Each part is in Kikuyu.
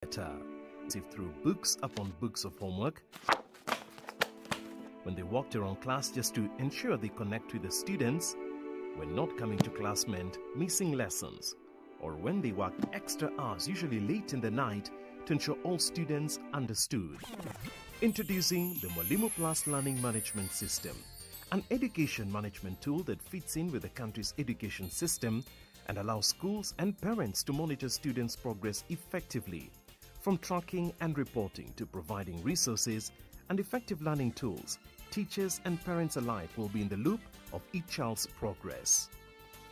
Better. Sift through books upon books of homework when they walked around class just to ensure they connect with the students, when not coming to class meant missing lessons, or when they worked extra hours, usually late in the night, to ensure all students understood. Introducing the Mwalimu Plus Learning Management System, an education management tool that fits in with the country's education system and allows schools and parents to monitor students' progress effectively. From tracking and reporting to providing resources and effective learning tools, teachers and parents alike will be in the loop of each child's progress.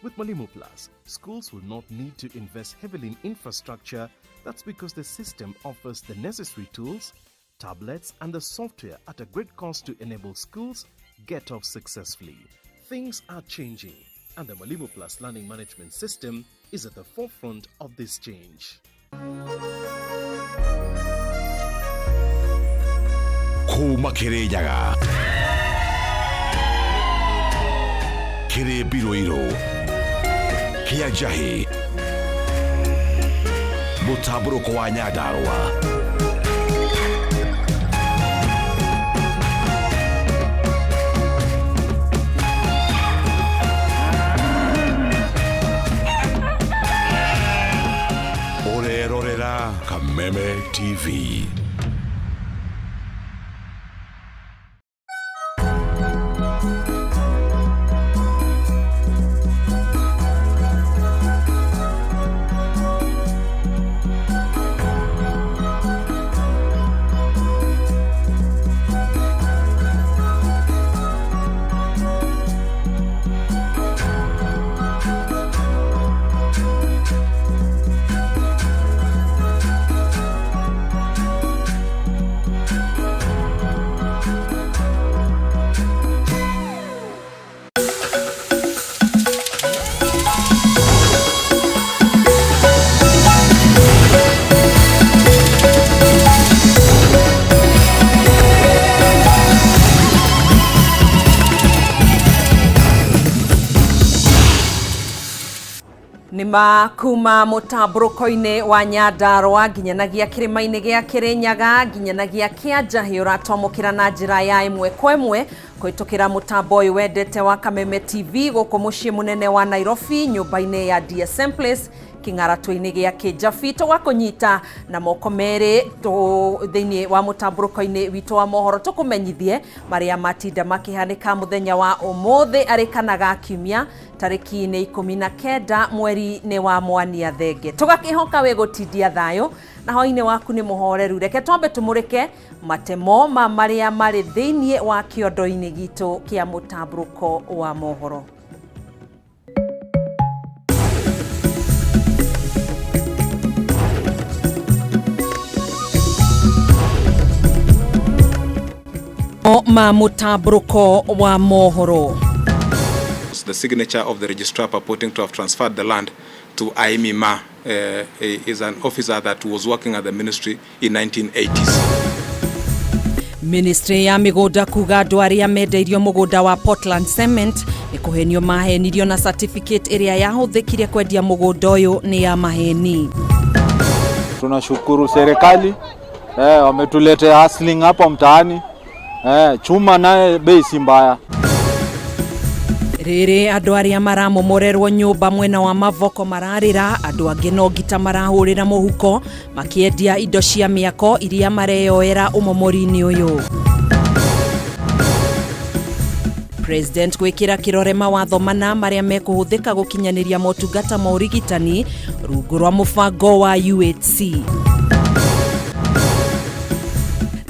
With Mwalimu Plus, schools will not need to invest heavily in infrastructure. That's because the system offers the necessary tools, tablets, and the software at a great cost to enable schools get off successfully. Things are changing, and the Mwalimu Plus Learning Management System is at the forefront of this change. Kuma Kirinyaga kĩrĩ mbirũirũ kĩa njahĩ mũtambũrũko wa Nyandarũa. Ũrerorera Kameme TV. Nĩma kuma mũtambũrũko-inĩ wa Nyandarũa nginyanagia kĩrĩma-inĩ gĩa Kĩrĩnyaga nginyanagia kĩa Njahĩ ũratwamũkĩra na njĩra ya ĩmwe kwa ĩmwe kũhĩtũkĩra mũtambo ũyũ wendete wa Kameme TV gũkũ mũciĩ mũnene wa Nairobi, nyũmba-inĩ ya DSM Place, kĩng'aratũ-inĩ gĩa Kĩnjabi. Tũgakũnyita na moko merĩ thĩinĩ wa mũtambũrũko-inĩ witũ wa mohoro, tũkũmenyithie marĩa matinda makĩhanĩka mũthenya wa ũmũthĩ, arĩ kana ga kiumia, tarĩki nĩ 19 mweri nĩ wa Mwania Thenge. Tũgakĩhoka wĩ gũtindia thayũ na hwainĩ waku nĩ mũhoreru. Reke twambe tũmũrĩke matemo ma marĩa marĩ thĩinĩ wa kĩondo-inĩ gitũ kĩa mũtambũrũko wa mohoro. Ma mũtambũrũko wa mohoro. The signature of the registrar purporting to have transferred the land to Aimi Ma is an officer that was working at the ministry in 1980s. Ministry ya mĩgũnda kuga andũ arĩa mendeirio mũgũnda wa Portland Cement nĩ kũhenio mahenirio na certificate ĩrĩa yahũthĩkire kwendia mũgũnda ũyũ nĩ ya maheni. Tunashukuru serikali, wametuletea hustling hapa mtaani, chuma naye bei si mbaya. Rĩrĩ andũ arĩa maramomorerwo nyũmba mwena wa Mavoko mararĩra, andũ angĩ no ngita marahũrĩra mũhuko makĩendia indo cia mĩako iria mareyoera ũmomori-inĩ ũyũ. President gwĩkĩra kĩrore mawatho mana marĩa mekũhũthĩka gũkinyanĩria motungata ma ũrigitani rungu rwa mũbango wa UHC.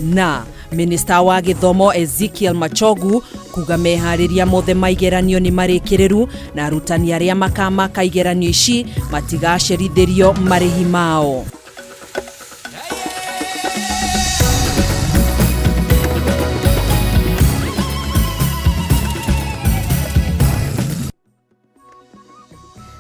Na Minista wa gĩthomo Ezekiel Machogu kuga meharĩria mothe ma igeranio nĩ marĩkĩrĩru na arutani arĩa makamaka igeranio ici matigacerithĩrio marĩhi mao.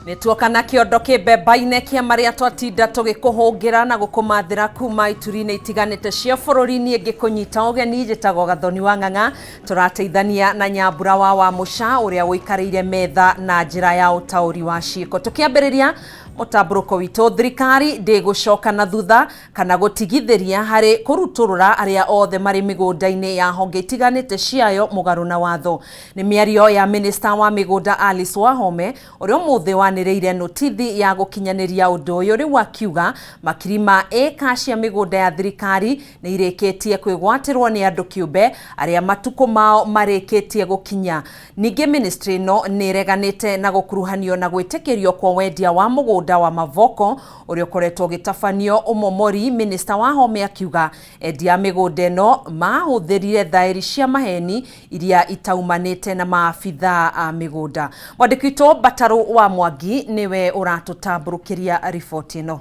Nĩtuoka na kĩondo kĩmbemba-inĩ kĩa marĩa twatinda tũgĩkũhũngĩra na gũkũmathĩra kuma ituri-inĩ itiganĩte cia bũrũri. Niĩ ngĩkũnyita ũgeni njĩtagwo Gathoni wa Ng'ang'a, tũrateithania na Nyambura wa Wamũca ũrĩa ũikarĩire metha na njĩra ya ũtaũri wa ciĩko. Tũkĩambĩrĩria Mũtambũrũko witũ, thirikari ndĩgũcoka na thutha kana gũtigithĩria harĩ kũrutũrũra arĩa othe marĩ mĩgũnda-inĩ ya honge itiganĩte ciayo mũgarũ na watho. Nĩ mĩario ya minista wa mĩgũnda Alice Wahome, ũrĩa ũmũthĩ wanĩrĩire notithi ya gũkinyanĩria ũndũ ũyũ, rĩu akiuga makiri ma ĩka cia mĩgũnda ya thirikari nĩ irĩkĩtie kwĩgwatĩrwo nĩ andũ kĩũmbe arĩa matukũ mao marĩkĩtie gũkinya. Ningĩ ministry ĩno nĩ ĩreganĩte na gũkuruhanio na gwĩtĩkĩrio kwa wendia wa mũgũnda wa Mavoko ũrĩa ũkoretwo ũgĩtabanio ũmomori. Minista Wahome akiuga endia a mĩgũnda ĩno mahũthĩrire thaĩri cia maheni iria itaumanĩte na maabithaa a mĩgũnda. Mwandĩki witũ Batarũ wa Mwangi nĩwe ũratũtambũrũkĩria riboti ĩno.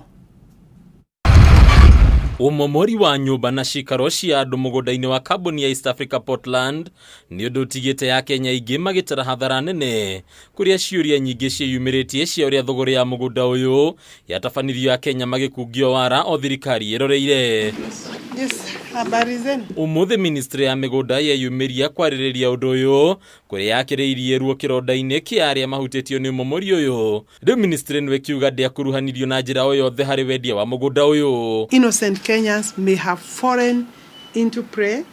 Ũmomori wa nyũmba na cikaro cia andũ mũgũnda-inĩ wa kambuni ya East Africa Portland nĩ ũndũ ũtigĩte ya Kenya aingĩ magĩtara hathara nene, kũrĩa ciũria nyingĩ ciĩyumĩrĩtie cia ũrĩa thogora ya mũgũnda ũyũ yatabanirio ya Kenya magĩkungio wara o thirikari ĩroreire. Yes, habari zenu. Ũmũthĩ ministry ya mĩgũnda yeyumĩria kwarĩrĩria ũndũ ũyũ, kũrĩa yakĩrĩirie ruo kĩronda-inĩ kĩa arĩa mahutĩtio nĩ ũmomori ũyũ. Rĩu ministry ĩno ĩkiuga ndĩakuruhanirio na njĩra o yothe harĩ wendia wa mũgũnda ũyũ. Innocent Kenyans may have fallen into prey,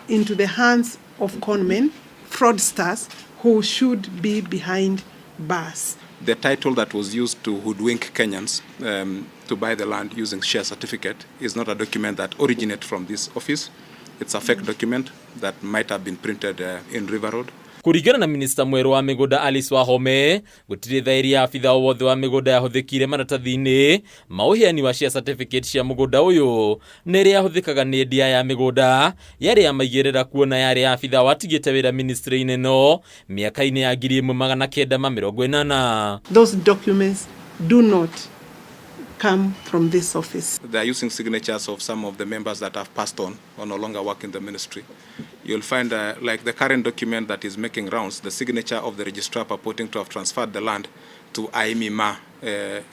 into the hands of conmen, fraudsters who should be behind bars. The title that was used to hoodwink Kenyans to buy the land using share certificate is not a document that originates from this office. It's a fake document that might have been printed in River Road. Kũringana na minista mwerũ wa mĩgũnda Alice Wahome, gũtirĩ thaĩri ya abitha o wothe wa mĩgũnda yahũthĩkire maratathi-inĩ ma ũheani wa share certificate cia mũgũnda ũyũ, na ĩrĩa yahũthĩkaga nĩ endia ya mĩgũnda yarĩ ya maigĩrĩra, kuona yarĩ ya abitha watigĩte wĩra ministry-inĩ ĩno mĩaka-inĩ ya 1980. Those documents do not come from this office. They are using signatures of some of the members that have passed on or no longer work in the ministry. You'll find, like the current document that is making rounds, the signature of the registrar purporting to have transferred the land to Aimi Ma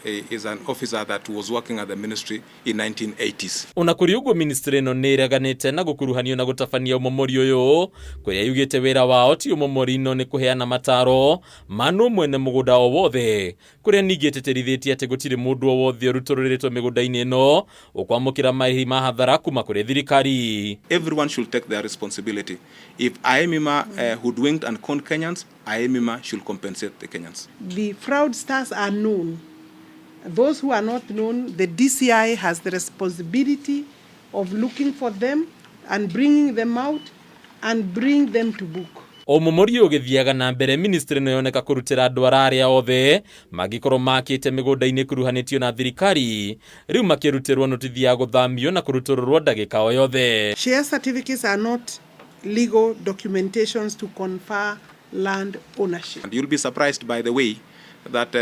is an officer that was working at the ministry in 1980s. Ona kũrĩ ũguo, ministry ĩno nĩ ĩreganĩte na gũkuruhanio na gũtabania ũmomori ũyũ, kũrĩa yugĩte wĩra wao ti ũmomori no nĩ kũheana mataro ma nũ mwene mũgũnda o wothe, kũrĩa ningĩ ĩtĩtĩrithĩtie atĩ gũtirĩ mũndũ o wothe ũrutũrũrĩtwo mĩgũnda-inĩ ĩno ũkwamũkĩra marĩhi ma hathara kuma kũrĩ thirikari. Everyone should take their responsibility. If Aemima hoodwinked and conned Kenyans, Aemima should compensate the Kenyans. The fraudsters are known. Those who are not known, the DCI has the responsibility of looking for them and bringing them out and bring them to book. Ũmomori ũyũ ũgĩthiaga na mbere, ministry ĩno yoneka kũrutĩra andũ ara arĩa othe mangĩkorwo makĩte mĩgũnda-inĩ ĩkuruhanĩtio na thirikari, rĩu makĩrutĩrwo notithi ya gũthamio na kũrutũrũrwo ndagĩka o yothe. Share certificates are not legal documentations to confer land ownership. And you'll be surprised, by the way, that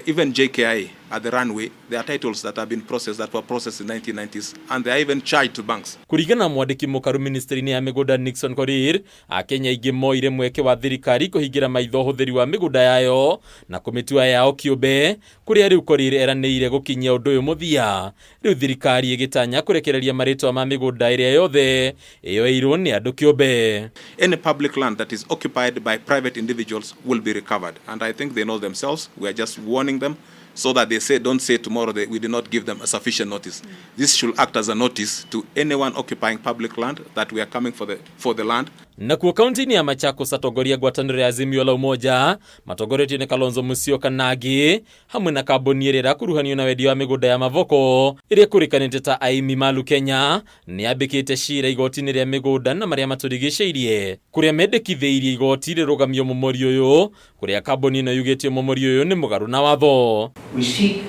even JKIA at the runway, there are titles that have been processed, that were processed in 1990s, and they are even charged to banks. Kũringana na mwandĩki mũkaru ministry-inĩ ya mĩgũnda Nixon Korir, akenya aingĩ moire mweke wa thirikari kũhingĩra maitho ũhũthĩri wa mĩgũnda yayo na kũmĩtua yao kĩũmbe, kũrĩa rĩu Korir eranĩire gũkinyia ũndũ ũyũ mũthia. Rĩu thirikari ĩgĩtanya kũrekereria marĩtwa ma mĩgũnda ĩrĩa yothe ĩyoeirwo nĩ andũ kĩũmbe. Any public land that is occupied by private individuals will be recovered. And I think they know themselves. We are just warning them so that they say, don't say tomorrow that we did not give them a sufficient notice. This should act as a notice to anyone occupying public land that we are coming for the land. Nakuo kaunti-inĩ ya Machakos, atongoria ngwatanĩro ya Azimio la Umoja matongoretio nĩ Kalonzo Musyoka na angĩ, hamwe na kambuni ĩrĩa ĩrakuruhanio na wendia wa mĩgũnda ya Mavoko ĩrĩa ĩkũrĩkanĩte ta Aimi Malu Kenya, nĩ yambĩkĩte cira igoti-inĩ rĩa mĩgũnda na marĩa matũrigicĩirie, kũrĩa mendekithĩirie igoti rĩrũgamio mũmori ũyũ, kũrĩa kambuni ĩno yugĩte mũmori ũyũ nĩ mũgarũ na watho. We seek,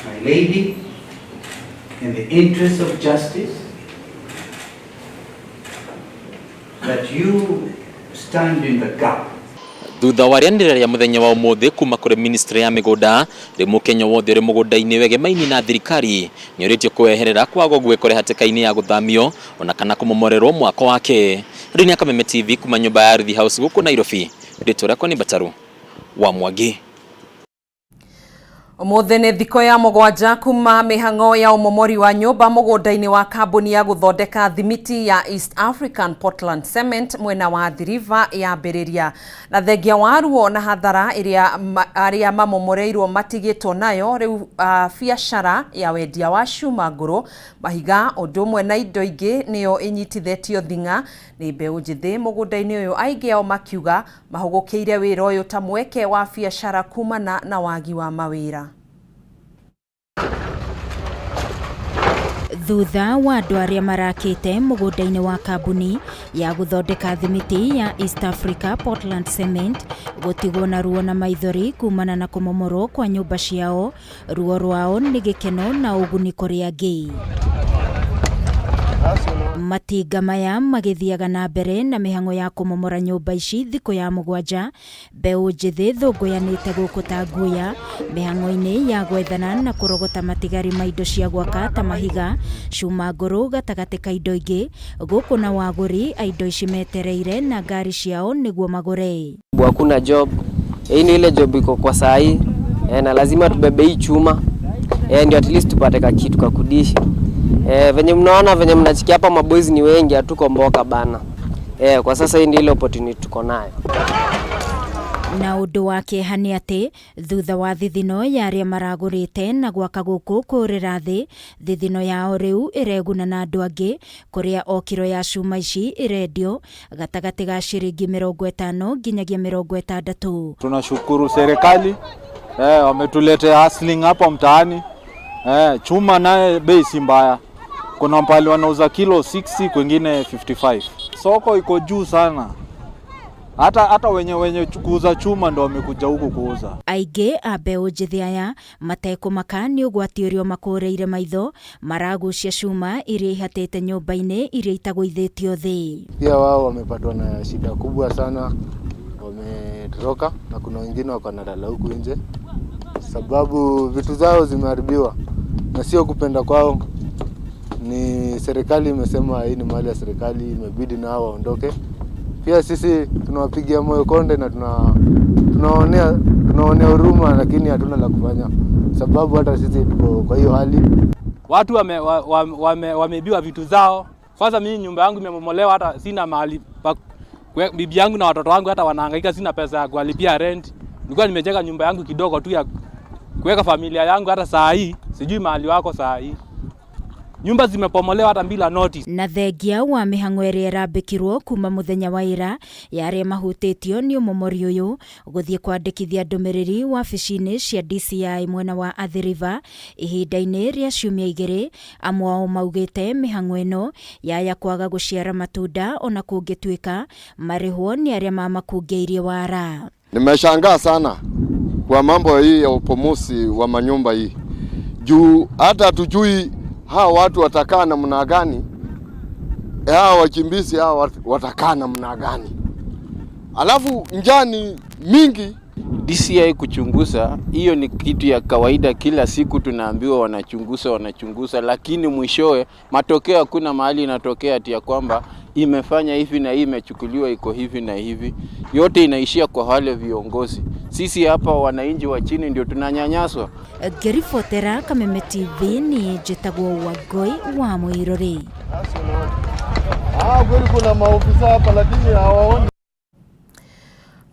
my lady, in the interest of justice, that you stand in the gap. Thutha wa rĩanĩrĩra rĩa mũthenya wa ũmũthĩ kuma kũrĩ ministry ya mĩgũnda, rĩu mũkenya wothe ũrĩ mũgũnda-inĩ wegemaini na thirikari nĩ ũrĩtio kweherera kwaga gwĩkore hatĩka-inĩ ya gũthamio ona kana kũmomorerwo mwako wake. Rĩu nĩ Kameme TV kuma nyũmba ya Ardhi House gũkũ Nairobi, rĩtwa rĩakwa nĩ Bataru wa Mwangi. Umuthi nĩ thikũ ya mũgwanja kuma mĩhang'o ya ũmomori wa nyũmba mũgũnda-inĩ wa kambuni ya gũthondeka thimiti ya East African Portland Cement mwena wa Athi River yambĩrĩria, na thengia wa ruo na hathara ĩrĩa arĩa mamomoreirwo matigĩtwo nayo rĩu biacara ya wendia wa cuma ngũrũ, mahiga ũndũ ũmwe na indo ingĩ nĩyo ĩnyitithĩtio thing'a nĩ mbeũ njĩthĩ mũgũnda-inĩ ũyũ, aingĩ ao makiuga mahũgũkĩire wĩra ũyũ ta mweke wa biacara kumana na wagi wa mawĩra. Thutha wa andũ arĩa marakĩte mũgũnda-inĩ wa kambuni ya gũthondeka thimiti ya East Africa Portland Cement gũtigwo na ruo na maithori kumana na kũmomorwo kwa nyũmba ciao, ruo rwao nĩ gĩkeno na ũguni kũrĩ angĩ. Matinga maya magĩthiaga na mbere na mĩhang'o ya kũmomora nyũmba ici thikũ ya mũgwanja, mbeũ njĩthĩ thũngũyanĩte gũkũ ta nguya mĩhang'o-inĩ ya gwethana na kũrogota matigari ma indo cia gwaka ta mahiga, cuma ngũrũ gatagatĩ ka indo ingĩ, gũkũ na wagũri a indo ici metereire na ngari ciao nĩguo magũre. Hakuna job. Hii ni ile job iko kwa saa hii na lazima tubebe hii chuma ndio at least tupate ka kitu ka kudishi. Venye mnaona, venye mnachikia hapa, maboys ni wengi, hatuko mboka bana. Kwa sasa hii ndio ile opportunity tuko nayo. Na ũndũ wa kĩeha nĩ atĩ thutha wa thithino ya arĩa maragũrĩte na gwaka gũkũ kũrĩra thĩ, thithino yao rĩu ĩreguna na andũ angĩ, kũrĩa o kiro ya cuma ici ĩrendio gatagatĩ ga ciringi 50 nginyagia 60. Tunashukuru serikali wametuletea hustling hapa mtaani. Chuma naye bei si mbaya, kuna mpali wanauza kilo 60, kwingine 55. Soko iko juu sana, hata wenye kuuza chuma ndo wamekuja huku kuuza. Aingĩ a mbeũ njĩthĩ aya matekũmaka nĩ ũgwati ũrĩa ũmakũrĩire maitho, maragucia cuma iria ihatĩte nyũmba-inĩ iria itagũithĩtio thĩ. Pia wao wamepatwa na shida kubwa sana, wametoroka na kuna wengine wako wanalala huku nje sababu vitu zao zimeharibiwa, na sio kupenda kwao, ni serikali imesema hii ni mali ya serikali, imebidi nao waondoke. Pia sisi tunawapigia moyo konde na tunaonea huruma, lakini hatuna la kufanya sababu hata sisi tuko kwa hiyo hali. Watu wameibiwa vitu zao. Kwanza mimi nyumba yangu imebomolewa, hata sina mahali pa bibi yangu na watoto wangu hata wanahangaika, sina pesa ya kuwalipia rent. Nilikuwa nimejenga nyumba yangu kidogo tu ya kuweka familia yangu, hata saa hii sijui mahali wako saa hii. Nyumba zimepomolewa hata bila notice. Na thengia wa mĩhang'o ĩrĩa ĩrambĩkirwo kuma mũthenya wa ira ya arĩa mahutĩtio nĩ ũmomori ũyũ gũthiĩ kwandĩkithia ndũmĩrĩri wabici-inĩ cia DCI mwena wa Athi River ihinda-inĩ rĩa ciumia 2, amwe ao maugĩte mĩhang'o ĩno yaya kwaga gũciara matunda ona kũngĩtuĩka marĩhwo nĩ arĩa mamakungĩirie wara. Nimeshangaa sana kwa mambo hii ya upomosi wa manyumba hii, juu hata hatujui hawa watu watakaa namna gani, hawa wakimbizi hawa watakaa namna gani, alafu njaa ni mingi. DCI kuchunguza hiyo ni kitu ya kawaida, kila siku tunaambiwa wanachunguza, lakini mwishowe matokeo hakuna mahali inatokea ati ya kwamba imefanya hivi na hii imechukuliwa iko hivi na hivi. Yote inaishia kwa wale viongozi. Sisi hapa wananchi wa chini ndio tunanyanyaswa. Ngĩribotera Kameme TV ni njĩtagwo Wangũi wa Mũirũrĩ. Kweli kuna maofisa hapa lakini hawaoni.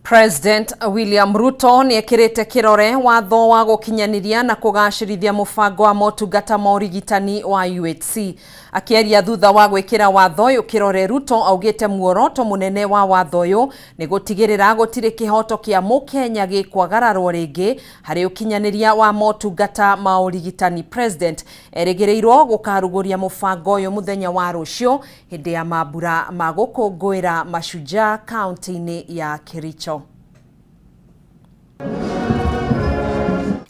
President William Ruto nĩ ekĩrĩte kĩrore watho wa gũkinyanĩria na kũgacĩrithia mũbango wa motungata ma ũrigitani wa UHC. Akĩaria thutha wa gwĩkĩra watho ũyũ kĩrore, Ruto augĩte muoroto mũnene wa watho ũyũ nĩ gũtigĩrĩra gũtirĩ kĩhoto kĩa mũkenya gĩkwagararwo rĩngĩ harĩ ũkinyanĩria wa motungata ma ũrigitani. President erĩgĩrĩirwo gũkarugũria mũbango ũyũ mũthenya wa rũciũ hĩndĩ ya mambura ma gũkũngũĩra Mashujaa kaunti-inĩ ya Kericho.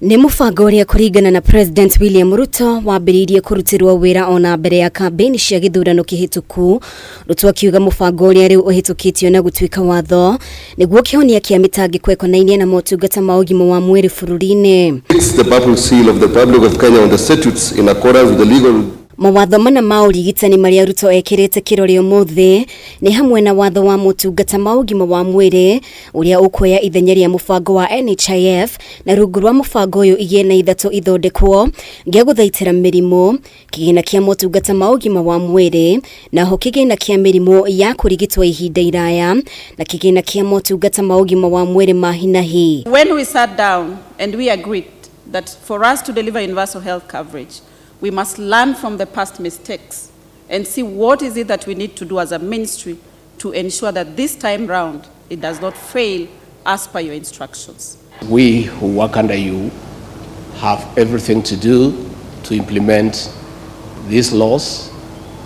Nĩ mũbango ũrĩa kũringana na President William Ruto wambĩrĩirie kũrutĩrwo wĩra ona mbere ya kambĩini cia gĩthurano kĩhĩtũku. Ruto akiuga mũbango ũrĩa rĩu ũhĩtũkĩtio na gũtuĩka watho nĩguo kĩhonia kĩa mĩtangĩko ĩkonainie na motungata ma ũgima wa mwĩrĩ bũrũri-inĩ. It's the purple seal of the Republic of Kenya on the statutes in accordance with the legal. Mawatho mana ma ũrigitani marĩa Ruto ekĩrĩte kĩrore ũmũthĩ nĩ hamwe na watho wa motungata ma ũgima wa mwĩrĩ ũrĩa ũkuoya ithenya rĩa mũbango wa NHIF, na rungu rwa mũbango ũyũ igĩna 3 ithondekwo gĩa gũthaitĩra mĩrimũ, kĩgĩna kĩa motungata ma ũgima wa mwĩrĩ, naho kĩgĩna kĩa mĩrimũ ya kũrigitwo ihinda iraya, na kĩgĩna kĩa motungata ma ũgima wa mwĩrĩ ma hinahi. When we sat down and we agreed that for us to deliver universal health coverage, we must learn from the past mistakes and see what is it that we need to do as a ministry to ensure that this time round it does not fail as per your instructions. We who work under you have everything to do to implement these laws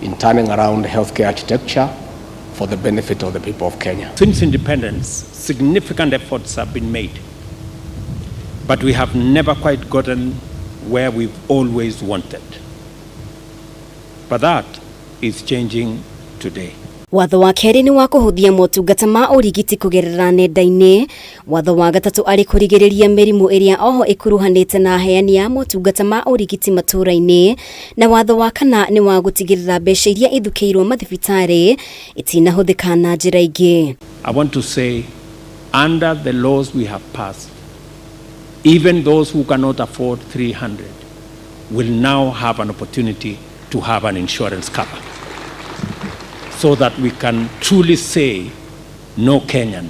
in turning around healthcare architecture for the benefit of the people of Kenya. Since independence, significant efforts have been made, but we have never quite gotten where we've always wanted. But that is changing today. Watho wa kerĩ nĩ wa kũhũthia motungata ma ũrigiti kũgerera nenda-inĩ. Watho wa gatatũ arĩ kũrigĩrĩria mĩrimũ ĩrĩa oho ĩkuruhanĩte na aheani a motungata ma ũrigiti matũũra-inĩ, na watho wa kana nĩ wa gũtigĩrĩra mbeca iria ithukĩirwo mathibitarĩ itinahũthĩka na njĩra ingĩ. I want to say, under the laws we have passed, even those who cannot afford 300 will now have an opportunity to have an insurance cover, so that we can truly say no Kenyan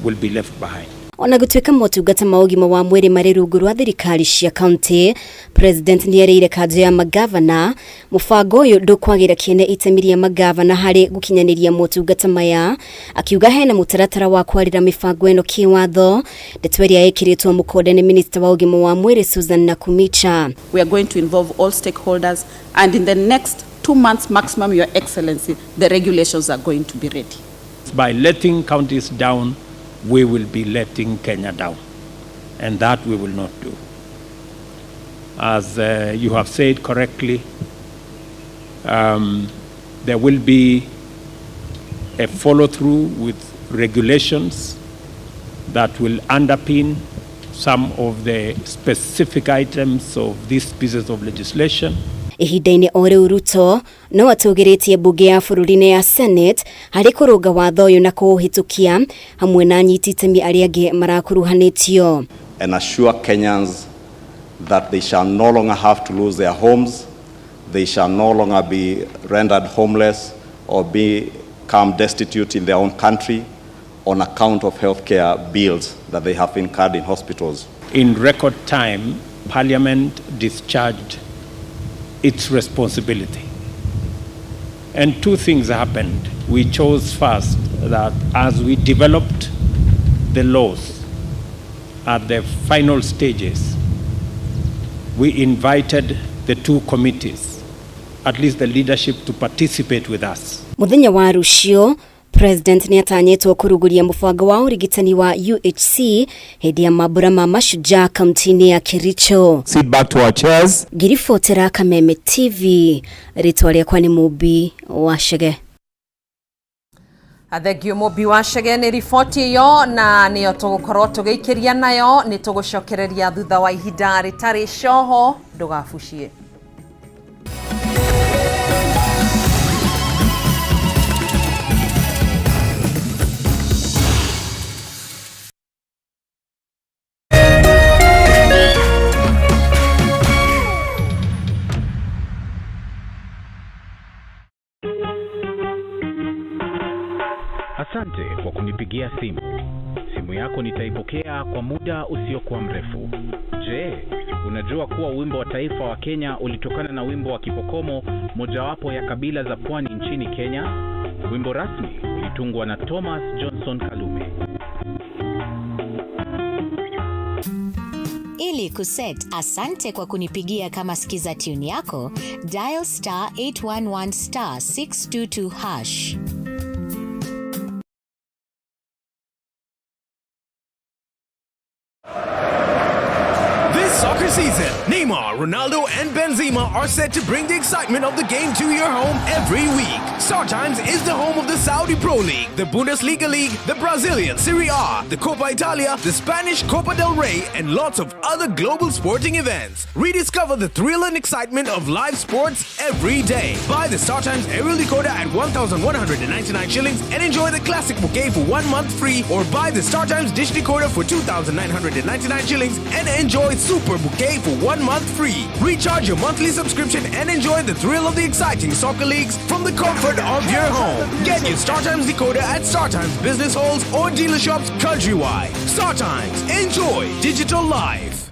will be left behind. Ona gũtuĩka motungata ma ũgima wa mwĩrĩ marĩ rungu rwa thirikari cia kaunti, President nĩerĩire kanjũ ya magavana mũbango ũyũ ndũkwagĩra kĩene itemi rĩa magavana harĩ gũkinyanĩria motungata maya, akiuga hena mũtaratara wa kwarĩra mĩbango ĩno kĩwatho. Ndeto ĩrĩa ĩkĩrĩtwo mũkonde nĩ minista wa ũgima wa mwĩrĩ Susan Nakhumicha. We are going to involve all stakeholders, and in the next 2 months maximum, Your Excellency, the regulations are going to be ready. By letting counties down, we will be letting Kenya down, and that we will not do. As you have said correctly, there will be a follow-through with regulations that will underpin some of the specific items of these pieces of legislation. Ihinda-inĩ o rĩu Ruto no atũgĩrĩtie mbunge ya bũrũri-inĩ ya Senate harĩ kũrũnga watho ũyũ na kũũhĩtũkia hamwe na anyiti itemi arĩa angĩ marakuruhanĩtio. And assure Kenyans that they shall no longer have to lose their homes, they shall no longer be rendered homeless or become destitute in their own country on account of healthcare bills that they have incurred in hospitals. In record time, Parliament discharged its responsibility. And two things happened. We chose first that as we developed the laws at the final stages, we invited the two committees, at least the leadership, to participate with us. Mũthenya wa rũciũ President nĩatanyĩtwo kũrugũria mũbango wa ũrigitani wa UHC hĩndĩ ya mambura ma Mashujaa kaunti-inĩ ya Kericho. Sit back to our chairs. Ngĩribotera Kameme TV, rĩtwa rĩakwa nĩ Mũmbi wa Chege. Thengio Mũmbi wa Chege nĩ riboti ĩyo, na nĩyo tũgũkorwo tũgĩikĩria nayo. Nĩ tũgũcokereria thutha wa ihinda rĩtarĩ coho, ndũgabucie. Asante kwa kunipigia simu. Simu yako nitaipokea kwa muda usiokuwa mrefu. Je, unajua kuwa wimbo wa taifa wa Kenya ulitokana na wimbo wa Kipokomo, mojawapo ya kabila za pwani nchini Kenya? Wimbo rasmi ulitungwa na Thomas Johnson Kalume. Ili kuset asante kwa kunipigia kama skiza tune yako, dial star 811 star 622 hash. This soccer season, Neymar, Ronaldo, and Benzema are set to bring the excitement of the game to your home every week. StarTimes is the home of the Saudi Pro League, the Bundesliga League, the Brazilian Serie A, the Copa Italia, the Spanish Copa del Rey, and lots of other global sporting events. Rediscover the thrill and excitement of live sports every day. Buy the StarTimes aerial decoder at 1,199 shillings and enjoy the classic bouquet for 1 month free, or buy the StarTimes dish decoder for 2,999 shillings and enjoy Super Bouquet for 1 month free. Recharge your monthly subscription and enjoy the thrill of the exciting soccer leagues from the comfort of your home. Get your StarTimes decoder at StarTimes business halls or dealer shops countrywide. StarTimes, enjoy digital life.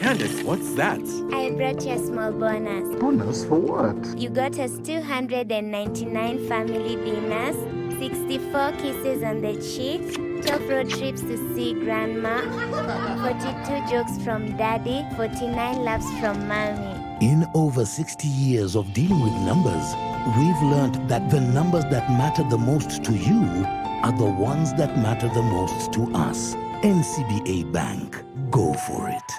Candice, what's that? I brought you a small bonus. Bonus for what? You got us 299 family dinners, 64 kisses on the cheek, 12 road trips to see grandma, 42 jokes from daddy, 49 laughs from mommy. In over 60 years of dealing with numbers, we've learned that the numbers that matter the most to you are the ones that matter the most to us. NCBA Bank. Go for it.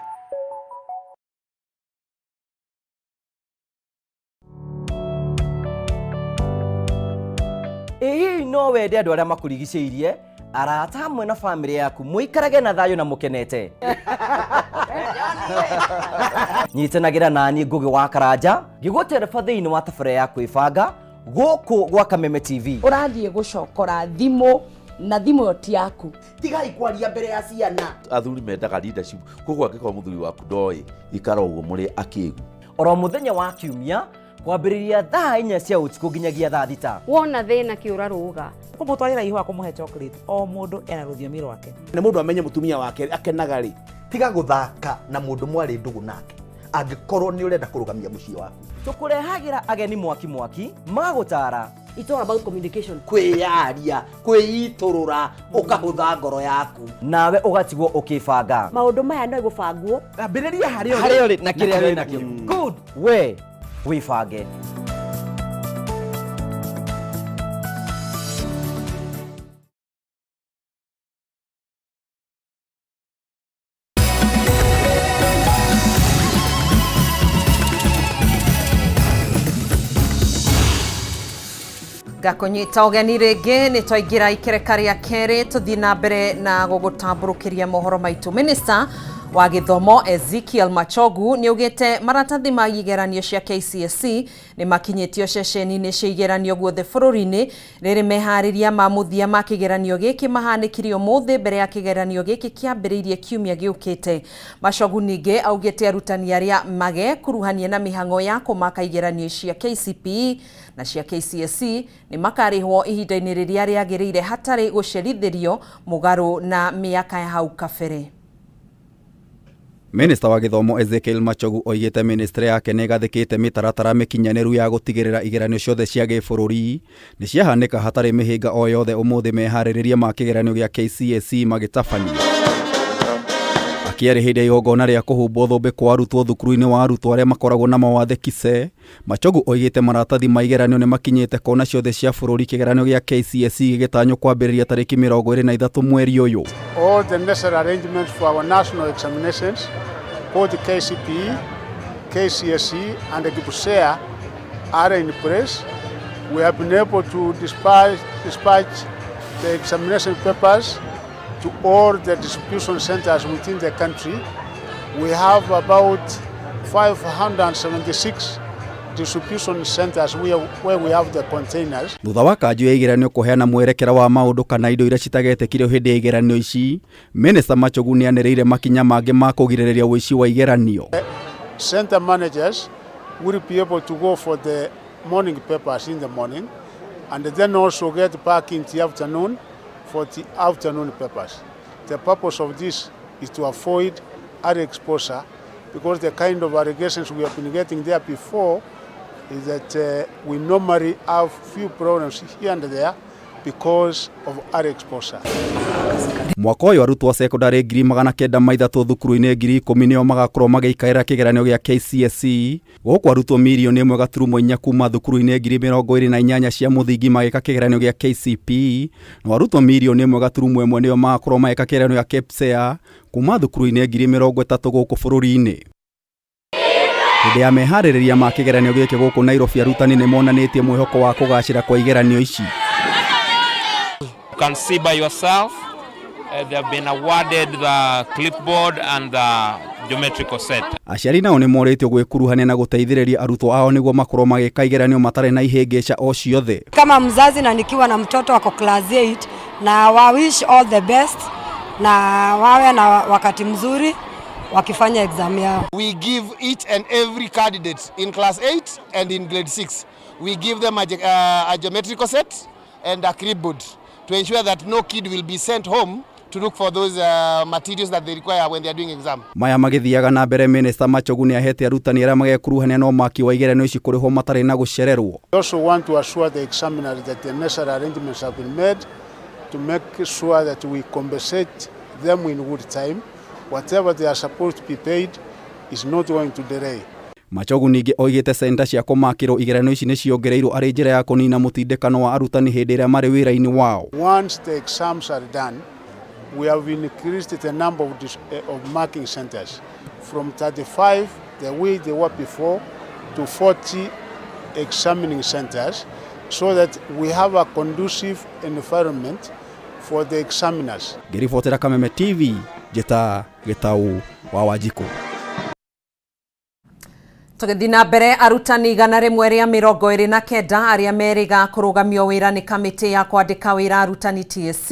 Ĩ hihi no wende andũ arĩa makũrigicĩirie, arata hamwe na bamĩrĩ yaku mũikarage na thayũ na mũkenete? Nyitanagĩra nani Ngũgĩ wa Karanja ngĩgũtereba thĩinĩ wa tabarĩra ya kwĩbanga gũkũ gwa Kameme TV. Ũrathiĩ gũcokora thimũ na thimũ ĩyo ti yaku. Tigai kwaria mbere ya ciana. Athuri mendaga leadership, koguo angĩkorwo mũthuri waku ndoĩ, ikara ũguo mũrĩ akĩgu. Oro mũthenya wa kiumia kwambĩrĩria thaa 4 cia ũtukũ nginyagia thaa 6. Wona thĩna kĩũra rũga. Kũmũtwarĩra ihũa, kũmũhe chocolate, o mũndũ ena rũthiomi rwake. Na mũndũ amenye mũtumia wake akenaga rĩ. Tiga gũthaka na mũndũ mwarĩ ndũgũ nake angĩkorwo nĩ ũrenda kũrũgamia mũciĩ waku. Tũkũrehagĩra ageni mwaki mwaki magũtara. It's all about communication. Kwĩyaria, kwĩitũrũra, ũkahũtha ngoro yaku. Nawe ũgatigwo ũkĩbanga. Maũndũ maya no gũbangwo. Ambĩrĩria harĩa harĩa ũrĩ na kĩrĩa wĩ nakĩo. Good, we wĩbange. Ngakũnyita ũgeni rĩngĩ. Nĩ twaingĩra ikereka rĩa kerĩ, tũthiĩ na mbere na gũgũtambũrũkĩria mohoro maitũ. Minista wa gĩthomo Ezekiel Machogu nĩ augĩte maratathi ma igeranio cia KCSE nĩ makinyĩtio ceceni-inĩ cia igeranio guothe bũrũri-inĩ. Rĩrĩ meharĩria ma mũthia ma kĩgeranio gĩkĩ mahanĩkire ũmũthĩ mbere ya kĩgeranio gĩkĩ kĩambĩrĩirie kiumia gĩũkĩte. Machogu ningĩ augĩte arutani arĩa magekuruhania na mĩhang'o ya kũmaka igeranio cia KCPE na cia KCSE nĩ makarĩhwo ihinda-inĩ rĩrĩa rĩagĩrĩire hatarĩ gũcerithĩrio, mũgarũ na mĩaka ya hau kabere. Minista wa gĩthomo Ezekiel Machogu oigĩte ministry yake nĩ ĩgathĩkĩte mĩtaratara mĩkinyanĩru ya gũtigĩrĩra igeranio ciothe cia gĩbũrũri nĩ ciahanĩka hatarĩ mĩhĩnga o yothe ũmũthĩ meharĩrĩria ma kĩgeranio gĩa KCSE magĩtabanio. Akĩarĩ hĩndĩ ya igongona rĩa kũhumbwo thũmbĩ kwa arutwo thukuru-inĩ wa arutwo arĩa makoragwo na mawathe KISE, Machogu oigĩte maratathi ma igeranio nĩ makinyĩte kona ciothe cia bũrũri, kĩgeranio gĩa KCSE gĩgĩtanywo kwambĩrĩria tarĩki 23 mweri ũyũ. All the necessary arrangements for our national examinations, both the KCPE, KCSE, and the KPSEA, are in place. We have been able to dispatch the examination papers to all the distribution centers within the country. We have about 576 distribution centers where we have the containers. Thutha wa kanjũ ya igeranio kũheana mwerekera wa maũndũ kana indo iria citagetĩkirio hĩndĩ ya igeranio ici, Minista Machogu nĩ anĩrĩire makinya mangĩ ma kũgirĩrĩria ũici wa igeranio. Center managers will be able to go for the morning papers in the morning and then also get back in the afternoon for the afternoon papers. The purpose of this is to avoid early exposure, because the kind of allegations we have been getting there before is that we normally have few problems here and there because of early exposure. Mwaka ũyũ arutwo a cekondarĩ 903,000 thukuru-inĩ 10,000 nĩo magakorwo magĩikarĩra kĩgeranio gĩa KCSE, gũkũ arutwo 1.4 mirioni kuma thukuru-inĩ 28,000 cia mũthingi magĩka kĩgeranio gĩa KCPE, no arutwo 1.1 mirioni nĩo magakorwo magĩka kĩgeranio gĩa KPSEA kuma thukuru-inĩ 30,000 gũkũ bũrũri-inĩ. Hĩndĩ ya meharĩrĩria ma kĩgeranio gĩkĩ gũkũ Nairobi, arutani nĩ monanĩtie mwĩhoko wa kũgacĩra kwa igeranio ici. You can see by yourself, they have been awarded the clipboard and the geometrical set. Aciari nao nĩ morĩtio gwĩkuruhania na gũteithĩrĩria arutwo ao nĩguo makorwo magĩka igeranio matarĩ na ihĩngĩca o ciothe. Kama mzazi na nikiwa na mtoto ako class 8, na wa wish all the best na wawe na wakati mzuri wakifanya exam yao. We give each and every candidate in class 8 and in grade 6, we give them a geometrical set and a clipboard to ensure that no kid will be sent home to look for those materials that they require when they are doing exam. Maya magĩthiaga na mbere, Minista Machogu nĩ ahete arutani arĩa magekuruhania na ũmaki wa igeranio ici kũrĩhwo matarĩ na gũcererwo. We also want to assure the examiners that the necessary arrangements have been made to make sure that we compensate them in good time. Whatever they are supposed to be paid is not going to delay. Machogu ningĩ oigĩte centa cia kũmakĩrwo igeranio ici nĩ ciongereirwo arĩ njĩra ya kũnina mũtindĩkano wa arutani hĩndĩ ĩrĩa marĩ wĩra-inĩ wao. Once the exams are done, we have increased the number of marking centers from 35, the way they were before, to 40 examining centers so that we have a conducive environment for the examiners. Ngĩribotera Kameme TV, njĩta Gĩtau wa Wanjikũ. Tũgĩthiĩ na mbere, arutani 129 arĩa merĩga kũrũgamio wĩra nĩ kamĩtĩ ya kwandĩka wĩra arutani TSC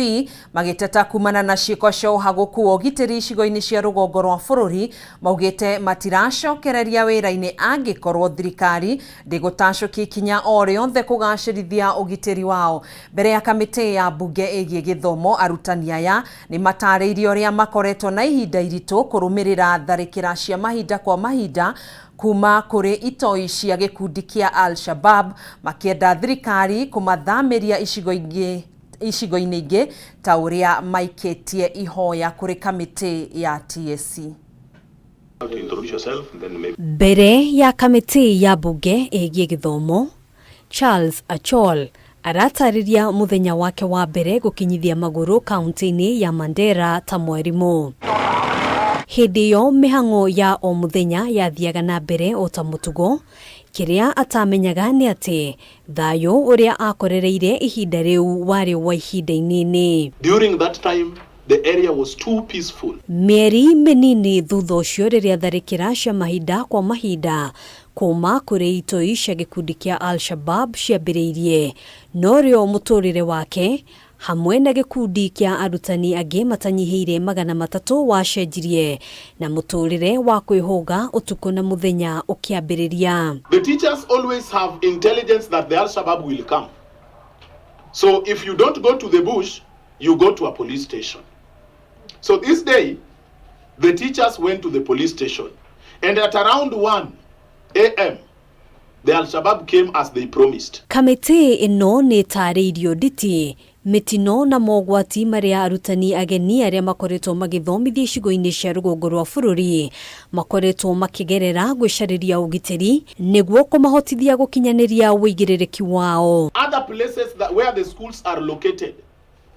magĩteta kumana na ciĩko cia ũhagũku wa ũgitĩri icigo-inĩ cia rũgongo rwa bũrũri, maugĩte matiracokereria wĩra-inĩ angĩkorwo thirikari ndĩgũtacũkia ikinya o rĩothe kũgacĩrithia ũgitĩri wao. Mbere ya kamĩtĩ ya mbunge ĩgiĩ gĩthomo, arutani aya nĩ matarĩirie ũrĩa makoretwo na ihinda iritũ kũrũmĩrĩra tharĩkĩra cia mahinda kwa mahinda kuma kũrĩ itoi cia gĩkundi kĩa Al-Shabab, makĩenda thirikari kũmathamĩria icigo-inĩ ingĩ ta ũrĩa maikĩtie ihoya kũrĩ kamĩtĩ ya TSC. Mbere ya kamĩtĩ ya mbunge ĩgiĩ gĩthomo, Charles Achol aratarĩria mũthenya wake wa mbere gũkinyithia magũrũ kaunti-inĩ ya Mandera ta mwarimũ. Hĩndĩ ĩyo mĩhang'o ya o mũthenya yathiaga na mbere o ta mũtugo. Kĩrĩa atamenyaga nĩ atĩ thayũ ũrĩa akorereire ihinda rĩu warĩ wa ihinda inini. During that time, the area was too peaceful. Mĩeri mĩnini thutha ũcio, rĩrĩa tharĩkĩra cia mahinda kwa mahinda kuma kũrĩ itoi cia gĩkundi kĩa Al-Shabab ciambĩrĩirie, norĩo mũtũrĩre wake hamwe na gĩkundi kĩa arutani angĩ matanyihĩire 300 wacenjirie na mũtũrĩre wa kwĩhũga ũtukũ na mũthenya ũkĩambĩrĩria. The teachers always have intelligence that the Al-Shabaab will come. So if you don't go to the bush, you go to a police station. So this day, the teachers went to the police station. And at around 1 a.m., the Al-Shabaab came as they promised. Kamĩtĩ ĩno nĩ ĩtarĩirio nditi mĩtino na mogwati marĩa arutani ageni arĩa makoretwo magĩthomithia icigo-inĩ cia rũgongo rwa bũrũri makoretwo makĩgerera gwĩcarĩria ũgitĩri nĩguo kũmahotithia gũkinyanĩria wĩigĩrĩrĩki wao. Other places that where the schools are located,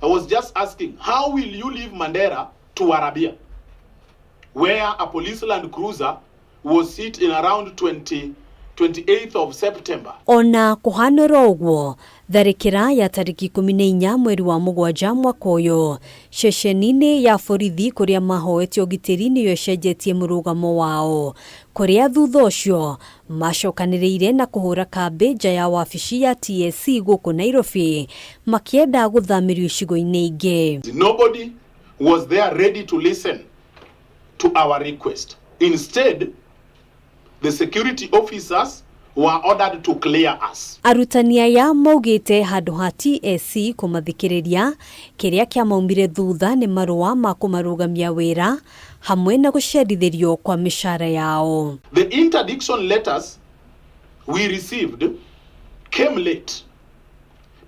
I was just asking, how will you leave Mandera to Arabia, where a police land cruiser was hit in around 28th of September? Ona kũhana oro ũguo, tharĩkĩra ya tarĩki 14 mweri wa 7 mwaka ũyũ ceceni-inĩ ya borithi kũrĩa mahoete ũgitĩri nĩyo ĩcenjetie mũrũgamo wao, kũrĩa thutha ũcio macokanĩrĩire na kũhũra kambĩ nja ya wabici ya TSC gũkũ Nairobi makĩenda gũthamĩrio icigo-inĩ ingĩ. Nobody was there ready to listen to our request. Instead, the security officers were ordered to clear us. Arutani aya maugĩte handũ ha TSC kũmathikĩrĩria, kĩrĩa kĩamaumire thutha nĩ marũa ma kũmarũgamia wĩra hamwe na gũcerithĩrio kwa mĩcara yao. The interdiction letters we received came late.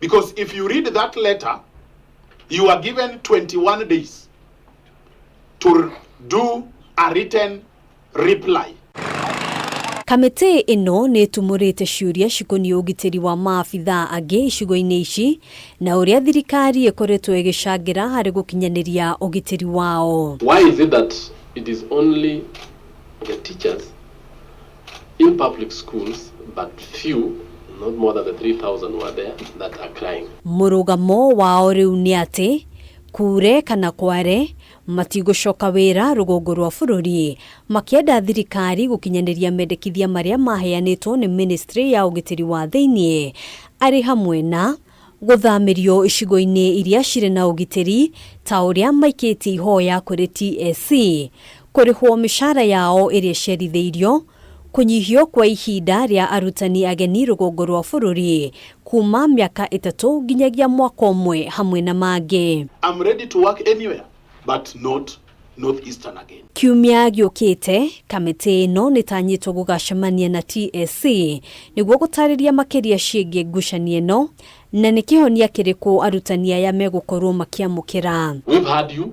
Because if you read that letter, You are given 21 days to do a written reply. Kamĩtĩ ĩno nĩ ĩtumũrĩte ciũria cikoniĩ ũgitĩri wa maabithaa angĩ icigo-inĩ ici na ũrĩa thirikari ĩkoretwo ĩgĩcangĩra harĩ gũkinyanĩria ũgitĩri wao. Why is it that it is only the teachers in public schools, but few, not more than the 3,000 were there, that are crying? Mũrũgamo wao rĩu nĩ atĩ kure kana kware matigũcoka wĩra rũgongo rwa bũrũri, makĩenda thirikari gũkinyanĩria mendekithia marĩa maheanĩtwo nĩ ministry ya ũgitĩri wa thĩiniĩ, arĩ hamwe na gũthamĩrio icigo-inĩ iria cirĩ na ũgitĩri ta ũrĩa maikĩtie ihoya kũrĩ TSC, kũrĩhwo mĩcara yao ĩrĩa ĩcerithĩirio, kũnyihio kwa ihinda rĩa arutani ageni rũgongo rwa bũrũri kuma mĩaka 3 nginyagia mwaka ũmwe hamwe na mangĩ. I'm ready to work anywhere, but not Northeastern again. Kiumia gĩũkĩte, kamĩtĩ ĩno nĩtanyĩtwo gũgacemania na TSC nĩguo gũtarĩria makĩria ciĩgiĩ ngucanio ĩno na nĩ kĩhonia kĩrĩkũ arutani aya megũkorwo makĩamũkĩra. We've heard you.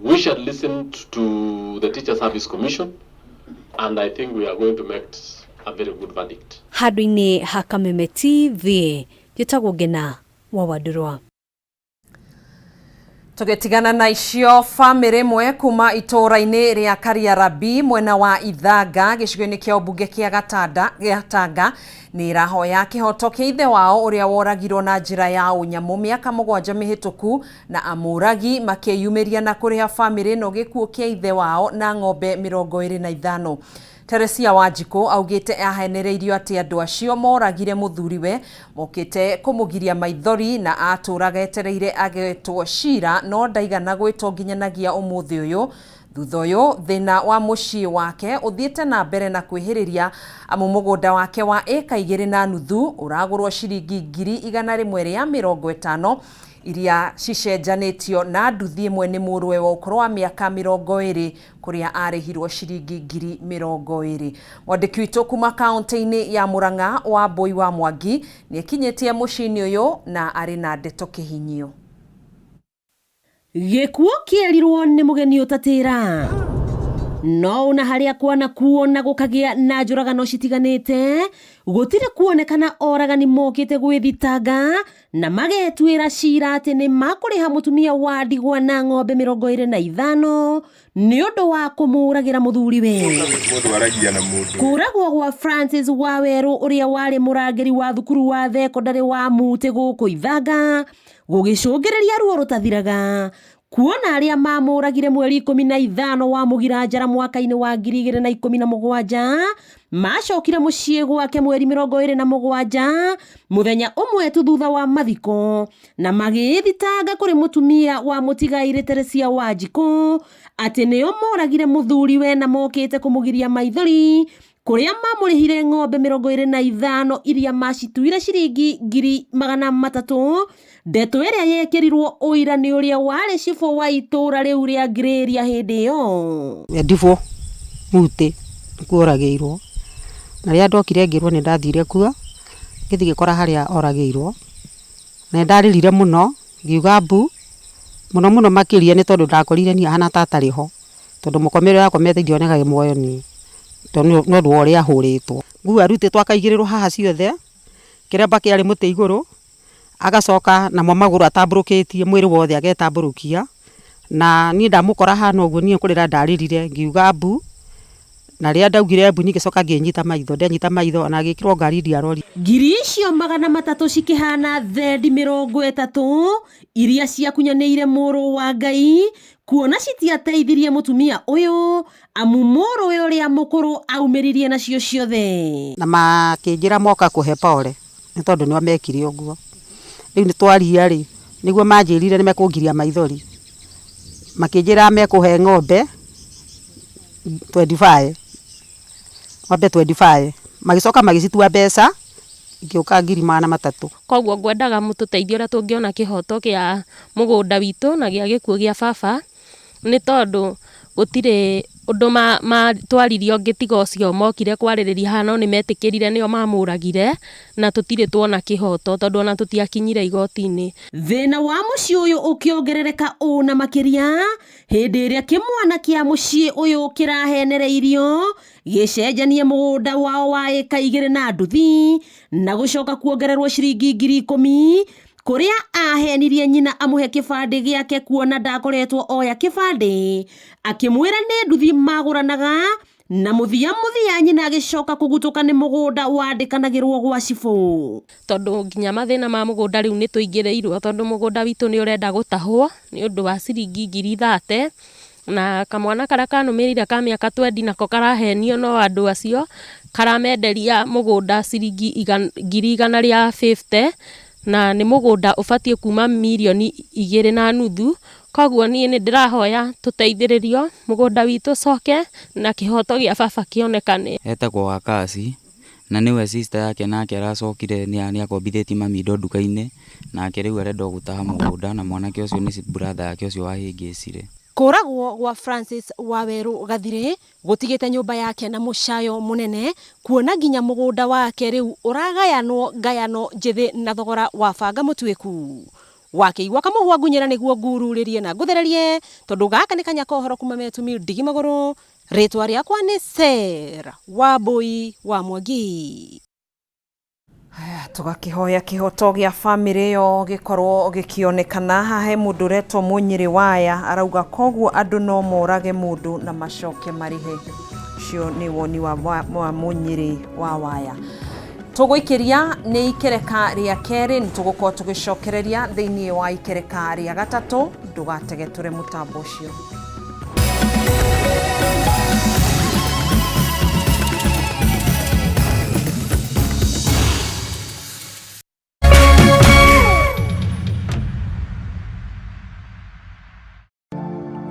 We shall listen to the Teacher Service Commission, and I think we are going to make a very good verdict. Handũ-inĩ ha Kameme TV, njĩtagwo Ngena wa Wandũrwa. Tũgĩtigana na icio, bamĩrĩ ĩmwe kuma itũũra-inĩ rĩa Kariarabi mwena wa Ithanga gĩcigo-inĩ kĩa ũmbunge kĩa Gatanda gĩa Tanga nĩ ĩrahoya kĩhoto kĩa ithe wao ũrĩa woragirwo na njĩra ya ũnyamũ mĩaka 7 mĩhĩtũku na amũragi makĩyumĩria na kũrĩha bamĩrĩ ĩno gĩkuũ kĩa ithe wao na ng'ombe 25. Teresia Wanjikũ augĩte ahenereirio atĩ andũ acio moragire mũthuriwe mokĩte kũmũgiria maithori na atũraga etereire agetwo cira no ndaigana gwĩtwo nginyanagia ũmũthĩ ũyũ. Thutha ũyũ thĩna wa mũciĩ wake ũthiĩte na mbere na kwĩhĩrĩria amu mũgũnda wake wa ĩka 2.5 ũragũrwo ciringi 150,000 iria cicenjanĩtio na nduthi ĩmwe nĩ mũrũwe wa ũkũrũ wa mĩaka 20 kũrĩa arĩhirwo ciringi 20,000. Mwandĩki witũ kuma kaunti-inĩ ya Murang'a wa Mbui wa Mwangi nĩekinyĩtie mũciĩ-inĩ ũyũ na arĩ na ndeto kĩhinyio. Gĩkuũ kĩerirwo nĩ mũgeni ũtatĩra no ona harĩa kwana kuona gũkagĩa na njũragano citiganĩte gũtirĩ kuonekana oragani mokĩte gwĩthitanga na magetuĩra cira atĩ nĩ makũrĩha mũtumia wa ndigwa na ng'ombe 25 nĩ ũndũ wa kũmũragĩra mũthuriwe. Kũragwo gwa Francis Wawerũ ũrĩa warĩ mũrangĩri wa thukuru wa thekondarĩ wa Mũtĩ gũkũ Ithanga gũgĩcũngĩrĩria ruo rũtathiraga kuona arĩa mamũragire mweri 15 wa Mũgira Njara mwaka-inĩ wa 2017 macokire mũciĩ gwake mweri 27 mũthenya ũmwe tu thutha wa mathiko na magĩthitanga kũrĩ mũtumia wa mũtigairĩ Teresia Wanjikũ atĩ nĩo moragire mũthuriwe na mokĩte kũmũgiria maithori kũrĩa mamũrĩhire ng'ombe 25 iria macituire ciringi 300,000 ndeto ĩrĩa yekĩrirwo ũira nĩ ũrĩa warĩ cibũ wa itũũra rĩu rĩa Ngirĩria hĩndĩ ĩyo. Ndibwo Mũtĩ nĩkuo oragĩirwo na rĩrĩa ndokire ngĩrwo nĩ ndathire kuo ngĩthiĩ ngĩkora harĩa oragĩirwo na nĩ ndarĩrire mũno ngiuga mbu mũno mũno makĩria nĩ tondũ ndakorire niĩ ahana ta atarĩ ho tondũ mũkomere ũrĩa akomete ndionekaga muoyo niĩ tondũ no ũndũ wa ũrĩa ahũrĩtwo. Nguo arutĩtwo akaigĩrĩrwo haha ciothe kĩremba kĩarĩ mũtĩ igũrũ agacoka namo magũrũ atambũrũkĩtie mwĩrĩ wothe agetambũrũkia na niĩ ndamũkora hana ũguo niĩ kũrĩra ndarĩrire ngiuga mbu na rĩrĩa ndaugire mbu niĩ ngĩcoka ngĩnyita maitho ndenyita maitho ona ngĩkĩrwo ngari ndiarori. Ngiri icio 300 cikĩhana thendi 30 iria ciakunyanĩire mũrũ wa Ngai kuona citiateithirie mũtumia ũyũ amu mũrũwe ũrĩa mũkũrũ aumĩririe nacio ciothe. Na makĩnjĩra moka kũhe pole nĩ tondũ nĩo mekire ũguo. Rĩu nĩ twaria rĩ nĩguo manjĩrire nĩ mekũngiria maithori makĩnjĩra mekũhe ng'ombe 25 ng'ombe 25 magĩcoka magĩcitua mbeca ingĩũka 300,000. Koguo ngwendaga mũtũteithie ũrĩa tũngĩona kĩhoto kĩa mũgũnda witũ na gĩa gĩkuũ gĩa baba nĩ tondũ gũtirĩ Ũndũ matwaririe ũngĩ tiga ũcio mokire kwarĩrĩria haha no nĩ metĩkĩrire nĩo mamũragire na tũtirĩ tuona kĩhoto tondũ ona tũtiakinyire igoti-inĩ. Thĩna wa mũciĩ ũyũ ũkĩongerereka ũũ na makĩria hĩndĩ ĩrĩa kĩmwana kĩa mũciĩ ũyũ kĩrahenereirio gĩcenjanie mũgũnda wao wa ĩka igĩrĩ na nduthi na gũcoka kuongererwo ciringi 10,000 kũrĩa ahenirie nyina amũhe kĩbandĩ gĩake kuona ndakoretwo oya kĩbandĩ akĩmwĩra nĩ nduthi magũranaga na mũthia mũthia nyina agĩcoka kũgutũka nĩ mũgũnda wandĩkanagĩrwo gwa cibũ. Tondũ nginya mathĩna ma mũgũnda rĩu nĩ tũingĩrĩirwo tondũ mũgũnda witũ nĩ ũrenda gũtahwo nĩ ũndũ wa ciringi 30,000 na kamwana karĩa kanũmĩrĩire ka mĩaka twendi nako karahenio no andũ acio karamenderia mũgũnda ciringi 150,000 na nĩ mũgũnda ũbatiĩ kuma 2.5 mirioni koguo niĩ nĩ ndĩrahoya tũteithĩrĩrio mũgũnda witũ ũcoke na kĩhoto gĩa baba kĩonekane. Etagwo Wakasi na nĩwe sister yake nake aracokire nĩ akombithĩtie mami indo nduka-inĩ nake rĩu arenda gũtaha mũgũnda na mwanake ũcio nĩ brother yake ũcio wahĩngĩcire. Kũragwo gwa Francis Wawerũ Gathirĩ gũtigĩte nyũmba yake na mũcayo mũnene kuona nginya mũgũnda wake rĩu ũragayanwo ngayano njĩthĩ na thogora wa banga mũtuĩku. Wakĩigua kamũhwa ngunyĩra nĩguo ngururĩrie na ngũthererie tondũ gaka nĩ kanya ka ũhoro kuma Metumi ndigi magũrũ. Rĩtwa rĩakwa nĩ Sarah Wambui wa Mwangi. Tũgakĩhoya kĩhoto gĩa bamĩrĩ ĩyo gĩkorwo gĩkĩonekana. Haha he mũndũ ũretwo Mũnyĩrĩ Waya arauga koguo andũ no morage mũndũ na macoke marĩhe. Ũcio nĩ woni wa Mũnyĩrĩ wa Waya. Tũgũikĩria nĩ ikereka rĩa kerĩ, nĩ tũgũkorwo tũgĩcokereria thĩinĩ wa ikereka rĩa gatatũ. Ndũgategetũre mũtambo ũcio.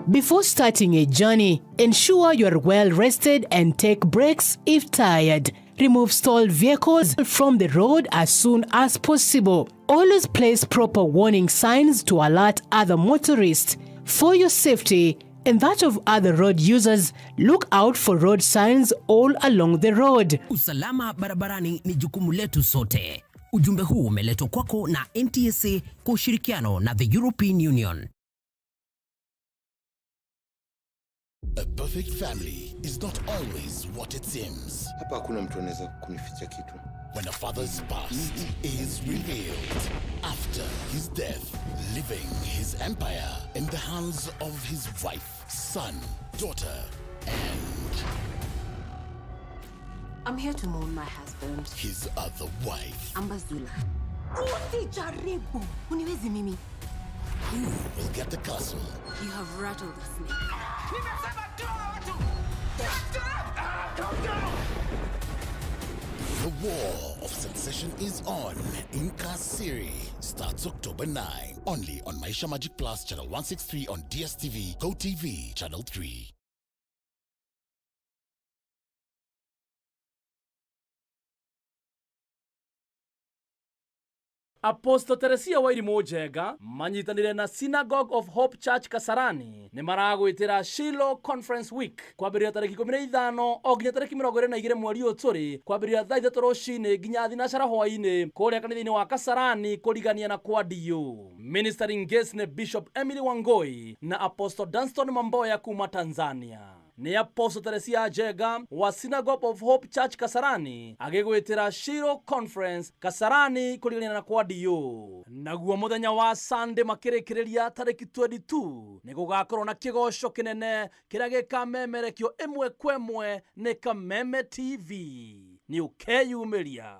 Before starting a journey, ensure you are well rested and take breaks if tired. Remove stalled vehicles from the road as soon as possible. Always place proper warning signs to alert other motorists. For your safety and that of other road users, look out for road signs all along the road. Usalama barabarani ni jukumu letu sote. Ujumbe huu umeletwa kwako na NTSA kwa ushirikiano na the European Union. A perfect family is not always what it seems. Hapa hakuna mtu anaweza kunificha kitu. When a father's past is revealed after his death, leaving his empire in the hands of his wife, son, daughter, and I'm here to mourn my husband. His other wife. Ambazula. Usijaribu. Uniwezi mimi. Who will get the castle? You have rattled the snake. The War of Succession is on. Inkasiri starts October 9. Only on Maisha Magic Plus, Channel 163 on DSTV, GoTV, Channel 3. Apostle Teresia Wairimu Njenga manyitanire na Synagogue of Hope Church Kasarani nĩ maragwĩtĩra Shiloh Conference Week kwambĩrĩria tarĩki 15 o nginya tarĩki 22 mweri ũyũ tũrĩ, kwambĩrĩria thaa 3 rũcinĩ nginya thinacara hwaĩ-inĩ kũrĩa kanitha-inĩ wa Kasarani kũrigania na kwa DU. Ministering guest nĩ Bishop Emily Wangoi na Apostle Dunstan Mamboya kuma Tanzania. Nĩ Apostle Teresia Njenga wa Synagogue of Hope Church Kasarani agĩgwĩtĩra Shiloh Conference Kasarani kũrigania na kwa DU. Naguo mũthenya wa Sunday makĩrĩkĩrĩria tarĩki 22 nĩ gũgakorwo na kĩgoco kĩnene kĩrĩa gĩkamemerekio ĩmwe kwa ĩmwe nĩ Kameme TV. Nĩ ũkeyumĩria.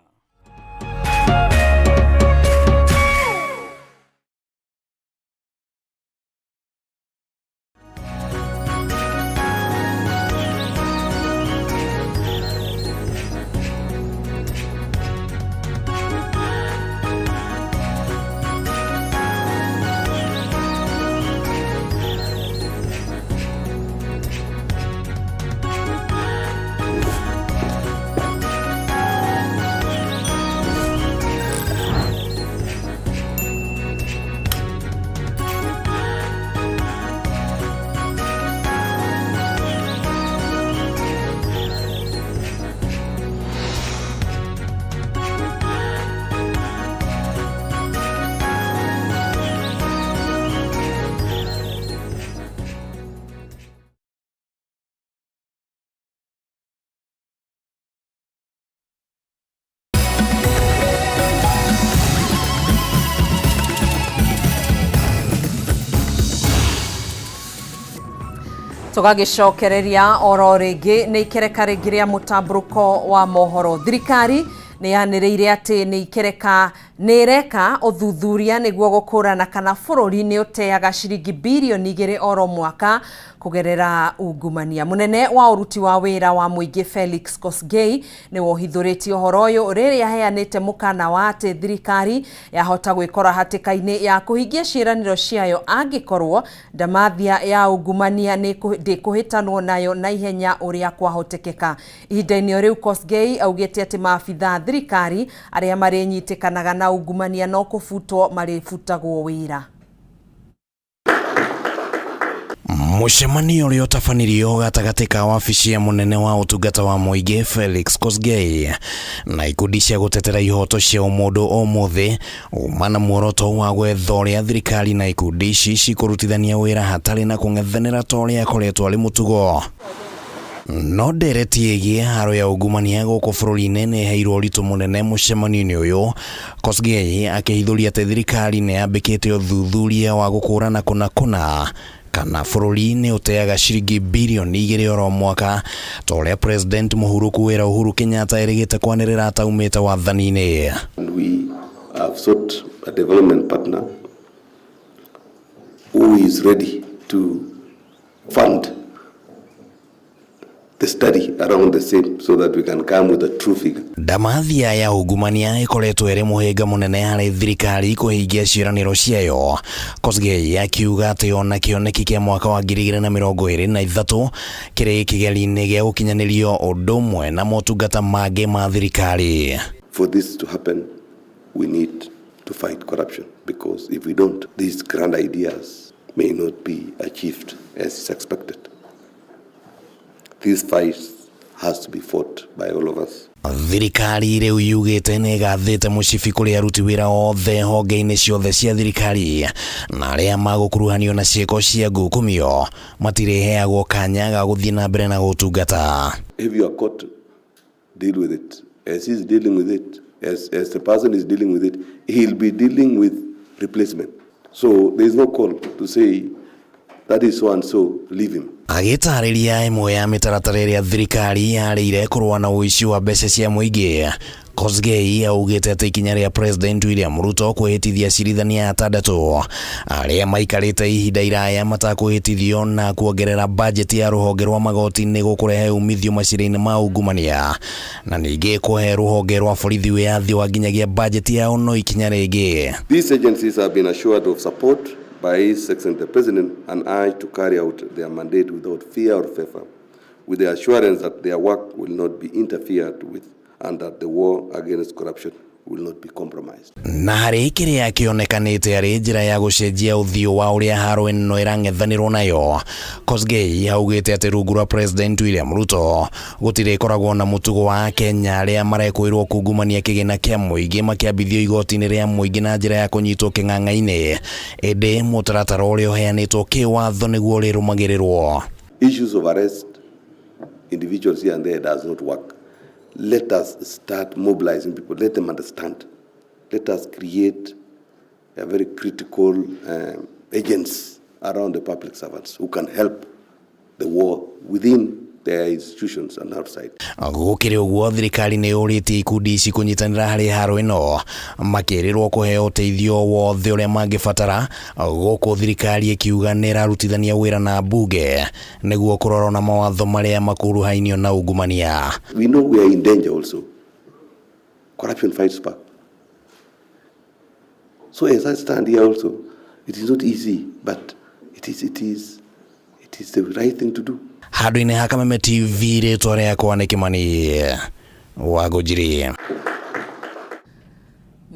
Tũgagĩcokereria oro rĩngĩ nĩ ikereka rĩngĩ rĩa mũtambũrũko wa mohoro. Thirikari nĩ yanĩrĩire atĩ nĩ ikereka nĩ ĩreka ũthuthuria nĩguo gũkũrana kana bũrũri nĩ ũteaga ciringi birioni igĩrĩ oro mwaka kũgerera ungumania. Mũnene wa ũruti wa wĩra wa mũingĩ Felix Kosgei nĩwe ũhithũrĩtie ũhoro ũyũ rĩrĩa aheanĩte mũkana wa atĩ thirikari yahota gwĩkora hatĩka-inĩ ya kũhingia ciĩranĩro ciayo angĩkorwo Ndamathia ya ungumania ndĩkũhĩtanwo nayo na ihenya ũrĩa kwahotekeka. Ihinda-inĩ o rĩu Kosgei augĩte atĩ maabithaa a thirikari arĩa marĩnyitĩkanaga na ungumania no kũbutwo marĩbutagwo wĩra. Mũcemanio ũrĩa ũtabanirio gatagatĩ ka wabici ya mũnene wa ũtungata wa mũingĩ Felix Kosgei na ikundi cia gũtetera ihoto cia ũmũndũ ũmũthĩ uma na muoroto wa gwetha ũrĩa thirikari na ikundi ici cikũrutithania wĩra hatarĩ na kũng'ethanĩra ta ũrĩa akoretwo arĩ mũtugo. No ndereti ĩgiĩ haro ya ungumania gũkũ bũrũri-inĩ nĩ ĩheirwo ũritũ mũnene mũcemanio-inĩ ũyũ, Kosgei akĩhithũria atĩ thirikari nĩ yambĩkĩte ũthuthuria wa gũkũrana kũna kũna kana bũrũri nĩ ũteaga ciringi birioni igĩrĩ oro mwaka ta ũrĩa President mũhurũku wĩra Uhuru Kenyatta erĩgĩte kwanĩrĩra ataumĩte wathani-inĩ. And we have sought a development partner who is ready to fund the study around the same so that we can come with a true figure. Ndamathia ya ungumania ĩkoretwo ĩrĩ mũhĩnga mũnene harĩ thirikari kũhingia ciĩranĩro ciayo. Kosgei akiuga atĩ ona kĩoneki kĩa mwaka wa 2023 kĩrĩ kĩgeri-inĩ gĩa gũkinyanĩrio ũndũ ũmwe na motungata mangĩ ma thirikari. For this to happen, we need to fight corruption because if we don't, these grand ideas may not be achieved as is expected. This fight has to be fought by all of us. Thirikari rĩu yugĩte nĩ ĩgathĩte mũcibi kũrĩ aruti wĩra othe honge-inĩ ciothe cia thirikari na arĩa magũkuruhanio na ciĩko cia ngukumio matirĩheagwo kanya ga gũthiĩ na mbere na gũtungata. If you are caught, deal with it. As he's dealing with it, as the person is dealing with it, he'll be dealing with replacement. So there is no call to say that is so and so, leave him. Agĩtarĩria ĩmwe ya mĩtaratara ĩrĩa thirikari yarĩire kũrũa na ũici wa mbeca cia mũingĩ, Kosgei augĩte atĩ ikinya rĩa President William Ruto kwĩhĩtithia acirithania atandatũ arĩa maikarĩte ihinda iraya matakwĩhĩtithio na kuongerera bajeti ya rũhonge rwa magoti nĩ gũkũrehe umithio macira-inĩ ma ungumania na ningĩ kũhe rũhonge rwa borithi wĩyathi wa nginyagia bajeti yao no ikinya rĩngĩ. These agencies have been assured of support by His Excellency the President and I to carry out their mandate without fear or favor, with the assurance that their work will not be interfered with and that the war against corruption will not be compromised. Na harĩ kĩrĩa kĩonekanĩte arĩ njĩra ya gũcenjia ũthiũ wa ũrĩa haro ĩno ĩrang'ethanĩrwo nayo, Kosgei augĩte atĩ rungu rwa President William Ruto gũtirĩkoragwo na mũtugo wa Akenya arĩa marekũĩrwo kungumania kĩgĩna kĩa mũingĩ makĩambithio igoti-inĩ rĩa mũingĩ na njĩra ya kũnyitwo kĩng'ang'a-inĩ, ĩndĩ mũtaratara ũrĩa ũheanĩtwo kĩwatho nĩguo ũrĩrũmagĩrĩrwo. Issues of arrest individuals here and there does not work. Let us start mobilizing people. Let them understand. Let us create a very critical agents around the public servants who can help the war within their institutions and outside. Gũkĩrĩ ũguo thirikari nĩ yũrĩtie ikundi ici kũnyitanĩra harĩ haro ĩno makĩrĩrwo kũheo ũteithio wothe ũrĩa mangĩbatara gũkũ thirikari ĩkiuga nĩ ĩrarutithania wĩra na mbunge nĩguo kũrora na mawatho marĩa makuruhainio na ungumania. We know we are in danger also. Corruption fights back. So as I stand here also, it is not easy, but it is the right thing to do. Handũ-inĩ ha Kameme TV rĩtwa rĩakwa nĩ Kĩmani wa Ngũnjiri.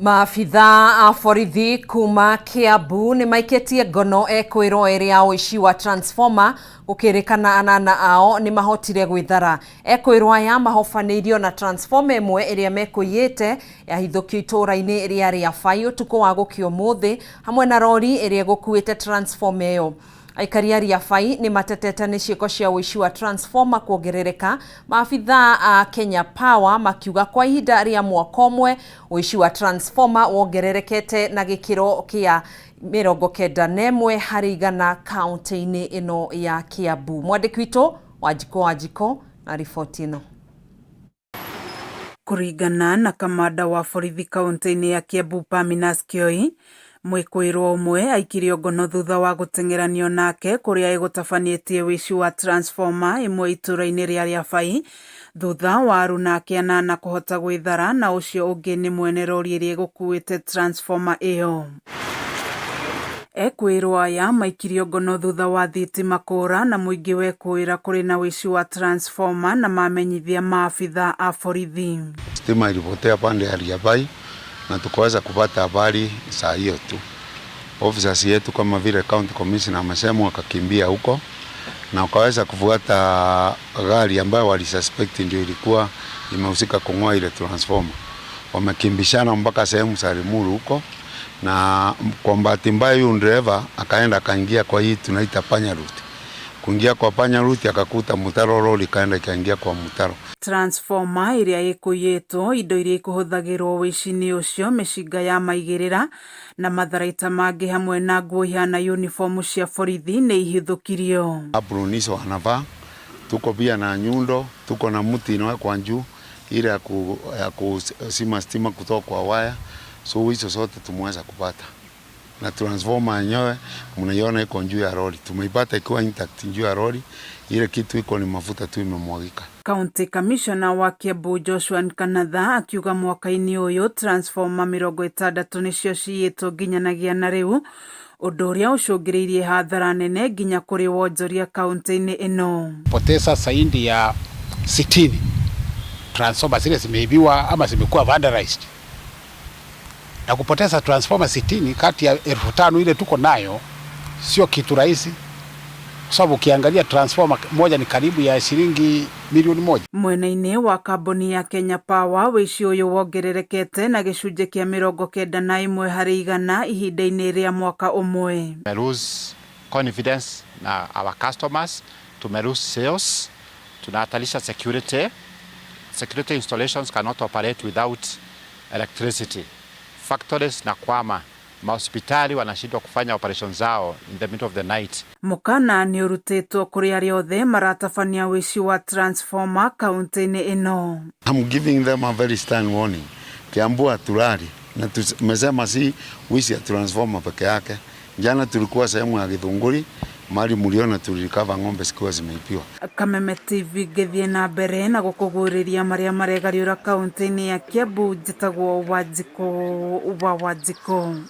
Maabitha a borithi kuma Kiambu nĩ maikĩtie ngono ekwĩrwo ĩrĩ ya ũici wa transformer gũkĩrĩkana anana ao nĩ mahotire gwĩthara. Ekwĩrwo aya mahobanĩirio na transformer ĩmwe ĩrĩa mekũiyĩte yahithũkio itũũra-inĩ rĩa Rĩabai ũtukũ wa gũkĩa ũmũthĩ hamwe na rori ĩrĩa ĩgũkuĩte transformer ĩyo. Aikari a Riabai nĩ matetete nĩ ciĩko cia ũici wa transformer kuongerereka. Maabithaa a Kenya Power makiuga kwa ihinda rĩa mwaka ũmwe ũici wa transformer wongererekete na gĩkĩro kĩa 91 harĩ igana kaunti-inĩ ĩno ya Kiambu. Mwandĩki witũ Wanjikũ Wanjikũ na riboti ĩno. Kũringana na kamanda wa borithi kaunti-inĩ ya Kiambu Parmenas Kioi, mwĩkũĩrwo ũmwe aikirio ngono thutha wa gũteng'eranio nake kũrĩa ĩgũtabanĩtie ũici wa transformer ĩmwe itũra-inĩ rĩa Rĩabai thutha wa aruna ake anana kũhota gwĩthara na ũcio ũngĩ nĩ mwene rori ĩrĩa ĩgũkuĩte transformer ĩyo. Ekwĩrwo aya maikirio ngono thutha wa thitima kũra na mũingĩ wekũĩra kũrĩ na ũici wa transformer na mamenyithia maabitha a borithi. Stima ilipotea pande ya Riabai na tukaweza kupata habari saa hiyo tu. Officers yetu kama vile county commissioner amesema wakakimbia huko na wakaweza kufuata gari ambayo walisuspect ndio ilikuwa imehusika kung'oa ile transformer. Wamekimbishana mpaka sehemu za Limuru huko, na kwa bahati mbaya huyu dereva akaenda akaingia kwa hii tunaita panya route. Kuingia kwa panya route akakuta mtaro, lori ikaenda ikaingia kwa mtaro. Transformer ĩrĩa ĩkũiyĩtwo, indo iria ikũhũthagĩrwo ũici-inĩ ũcio, mĩcinga ya maigĩrĩra na matharaita mangĩ hamwe na nguo ihana uniform cia borithi nĩ ihithũkirio. Aproni hizo wanavaa, tuko pia na nyundo, tuko na mti inawekwa juu ile ya kuzima stima kutoka kwa waya, so hizo zote tumeweza kupata. Na transformer yenyewe mnaiona iko juu ya lori, tumeipata ikiwa intact juu ya lori, ile kitu iko ni mafuta tu imemwagika. County Commissioner wa Kiambu Joshua Nkanatha akiuga mwaka-inĩ ũyũ transformer 60 nĩcio ciyĩtwo nginyanagia na rĩu, ũndũ ũrĩa ũcũngĩrĩirie hathara nene nginya kũrĩ wonjoria kaunti-inĩ ĩno. Poteza zaidi ya 60 transformer zile zimeibiwa ama zimekuwa vandalized, na kupoteza transformer 60 kati ya 5,000 ile tuko nayo sio kitu rahisi, kwa sababu ukiangalia transformer moja ni karibu ya shilingi milioni 1. Mwena-inĩ wa kambuni ya Kenya Power ũici ũyũ wongererekete na gĩcunjĩ kĩa 91 harĩ igana ihinda-inĩ rĩa mwaka ũmwe. Tume lose confidence na our customers, tume lose sales, tunahatarisha security. Security installations cannot operate without electricity. Factories na kwama, mahospitali wanashindwa kufanya operation zao in the middle of the night. Mũkana nĩ ũrutĩtwo kũrĩ arĩa othe maratabania ũici wa transformer kaunti-inĩ ĩno. I'm giving them a very stern warning. Kiambu hatulali na tumesema si wizi ya transformer peke yake. Jana tulikuwa sehemu ya Githunguri, mahali mliona tulirecover ng'ombe zikiwa zimeibiwa. Kameme TV ngĩthiĩ na mbere na gũkũguũrĩria marĩa maregariũra kaunti-inĩ ya Kiambu, njĩtagwo Wanjikũ wa Wanjikũ.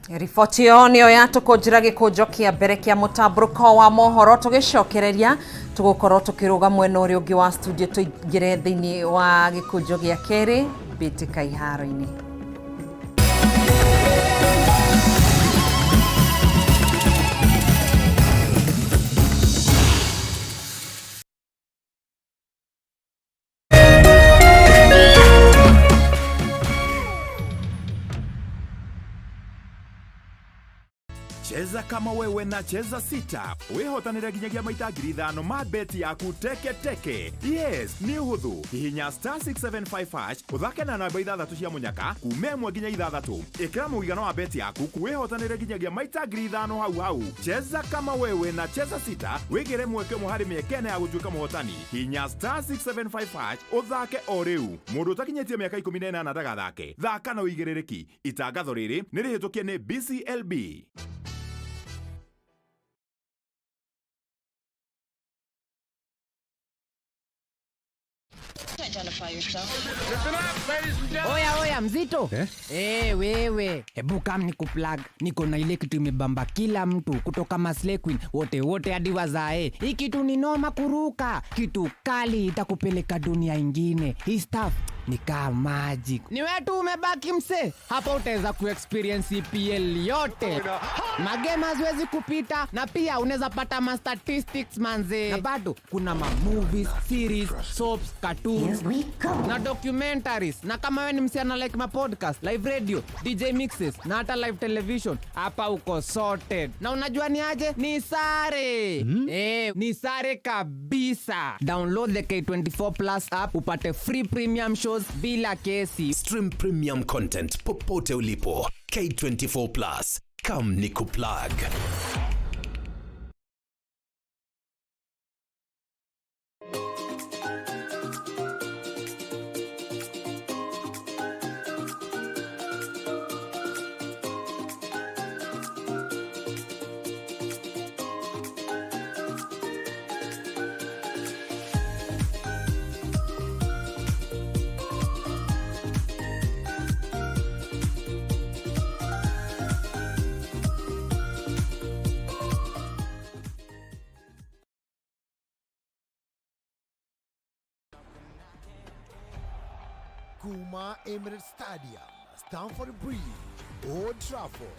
Riboti ĩyo nĩyo yatũkũnjĩra gĩkũnjo kĩa mbere kĩa mũtambũrũko wa mohoro. Tũgĩcokereria tũgũkorwo tũkĩrũga mwena ũrĩa ũngĩ wa studio tũingĩre thĩinĩ wa gĩkũnjo gĩa kerĩ mbĩtĩka iharo-inĩ. Cheza kama wewe na Cheza Sita wihotanire nginyagia maita 5,000 ma beti yaku teke teke. Yes, nĩ ũhũthũ. Hihinya star 675 hash ũthake na namba ithathatũ cia mũnyaka kuma 1 nginya 6. Ĩkĩra mũigana wa beti yaku wihotanire nginyagia maita 5,000 hau hau. Cheza kama wewe na Cheza Sita wĩgĩre mweke ũmwe harĩ mĩeke ĩna ya gũtuĩka mũhotani. Hihinya star 675 hash ũthake o rĩu. Mũndũ ũtakinyĩtie mĩaka 18 ndagathake. Thaka na ũigĩrĩrĩki. Itangatho rĩrĩ nĩ rĩhĩtũkie nĩ BCLB. Oya oya mzito eh? Wewe hebu kam nikuplug, niko na ile kitu imebamba kila mtu kutoka Maslay Queen wote wote hadi wazae. Hii kitu ni noma kuruka, kitu kali itakupeleka dunia ingine. Hii stuff Ni kaa magic. Ni wewe tu umebaki mse. Hapa utaweza kuexperience EPL yote. Magame haziwezi kupita na pia unaweza pata ma statistics manze. Na bado kuna ma movies, series, soaps, cartoons na documentaries. Na kama wewe ni msichana like ma podcast, live radio, DJ mixes na hata live television, hapa uko sorted. Na unajua ni aje? Ni sare. Ni sare kabisa. Download the K24 Plus app upate free premium shows bila kesi. Stream premium content popote ulipo. K24 Plus. Come ni kuplug. Kuma Emirates Stadium, Stamford Bridge, Old Trafford,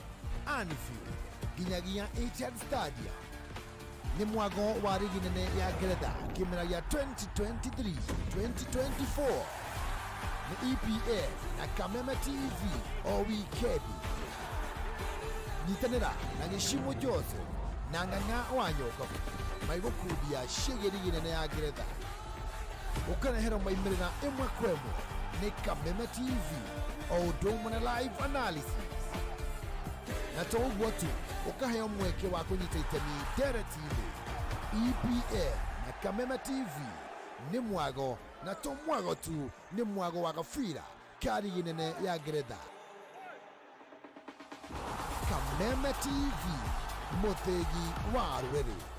Anfield, nginyagia Etihad Stadium. Nĩ mwago wa rigi nene ya Ngeretha kĩmera gĩa 2023-2024 nĩ EPL na Kameme TV o wikendi. Nyitanĩra na Gĩcimo Joseph na Ng'ang'a wa Nyokabu maigũkundia ciĩgiĩ rigi nene ya Ngeretha ũkareherwo maimĩrĩra ĩmwe kwa ĩmwe nĩ Kameme TV o ũndũ ũmwe na live analysis na to ũguo tu, ũkaheo mweke wa kũnyita itemi ndereti-inĩ. EPL na Kameme TV nĩ mwago, na to mwago tu, nĩ mwago wa gabira ka rigi nene ya Ngeretha. Kameme TV, mũthĩgi wa rũrĩrĩ.